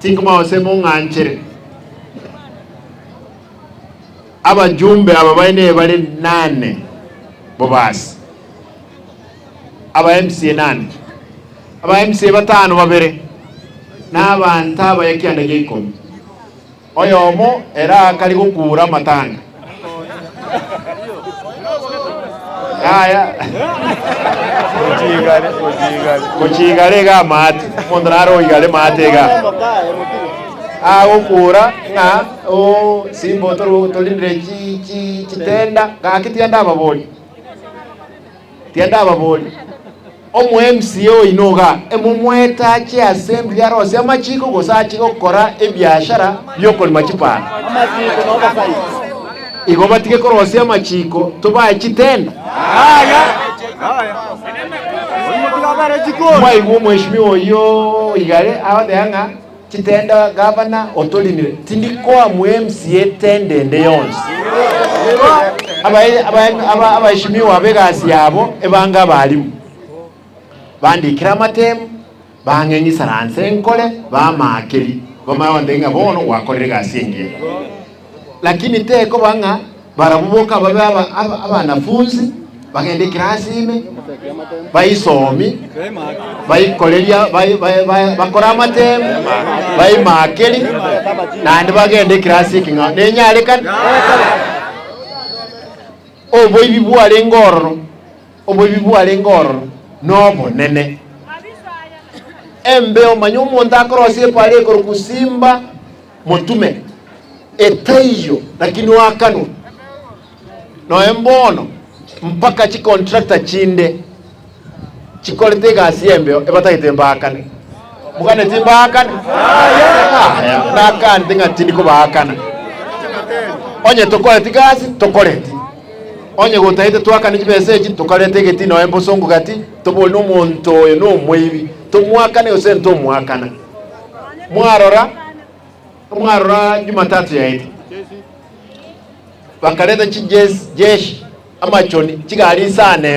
Tinkomanya gose mong'anchere. Abajumbe aba baine bare nane bobasi. Aba MCA nane. Aba MCA batano babere na abanto abaya kianda gia ikomi. Oyomo ere akari gokuura amatanga. Yaya. Gochigare iga amaate. Omonto nare oigare maate iga. Agokuura ng'a oo simba otoru torindire chi chi chitenda gaki tiga ndababorie. Tiga ndababorie. Omo MCA oino iga emomoete ache assembly arosie amachiko gose ache gokora ebiashara biokorima chipara? Igo batige korosia amachiko tobae chitenda? Mwaigwa omweshimiwa oyio Igare agoteba ng'a chitenda gavana otorimire, tindi koa mo MCA tenda ende yonsi. Abaeshimiwa aba egasi yabo ebange abalimu, bandikere amatemu, bang'e ng'isaranse nkore, bamaakeri, bamanye gontebia ng'a bono gwakorire egasi engiya. Lakini tekoba ng'a barabwo boka babe abanafunsi, bagende eclass ime, baisomi, baikoreria bakore amatemu, baimakeri, naende bagende eclass ekeng'ao. Nenyarekane? Oboibi bwarenge ororo, oboibi bwarenge ororo nobonene. Embeo, manya omonto akorosia epara ekorokwa simba motume, etaiyo lakini oakanwe. Nonya mbono mpaka chicontractor chinde chikorete egasi y'embeo ebatagete mbaakane. Moganeti mbaakane? Aya, nakanete ng'a tindi kobaakana. Onye tokoreti gasi, tokoreti. Onye gotagete twakane chibesa echi, tokareta egetii nonya mbosongo gati, tobori na omonto oyo nomoibi, tomoakane gose ntomoakana. Mwarora, mwarora Jumatatu yaete, bakareta chijesi, jeshi, amachoni, chigari isano.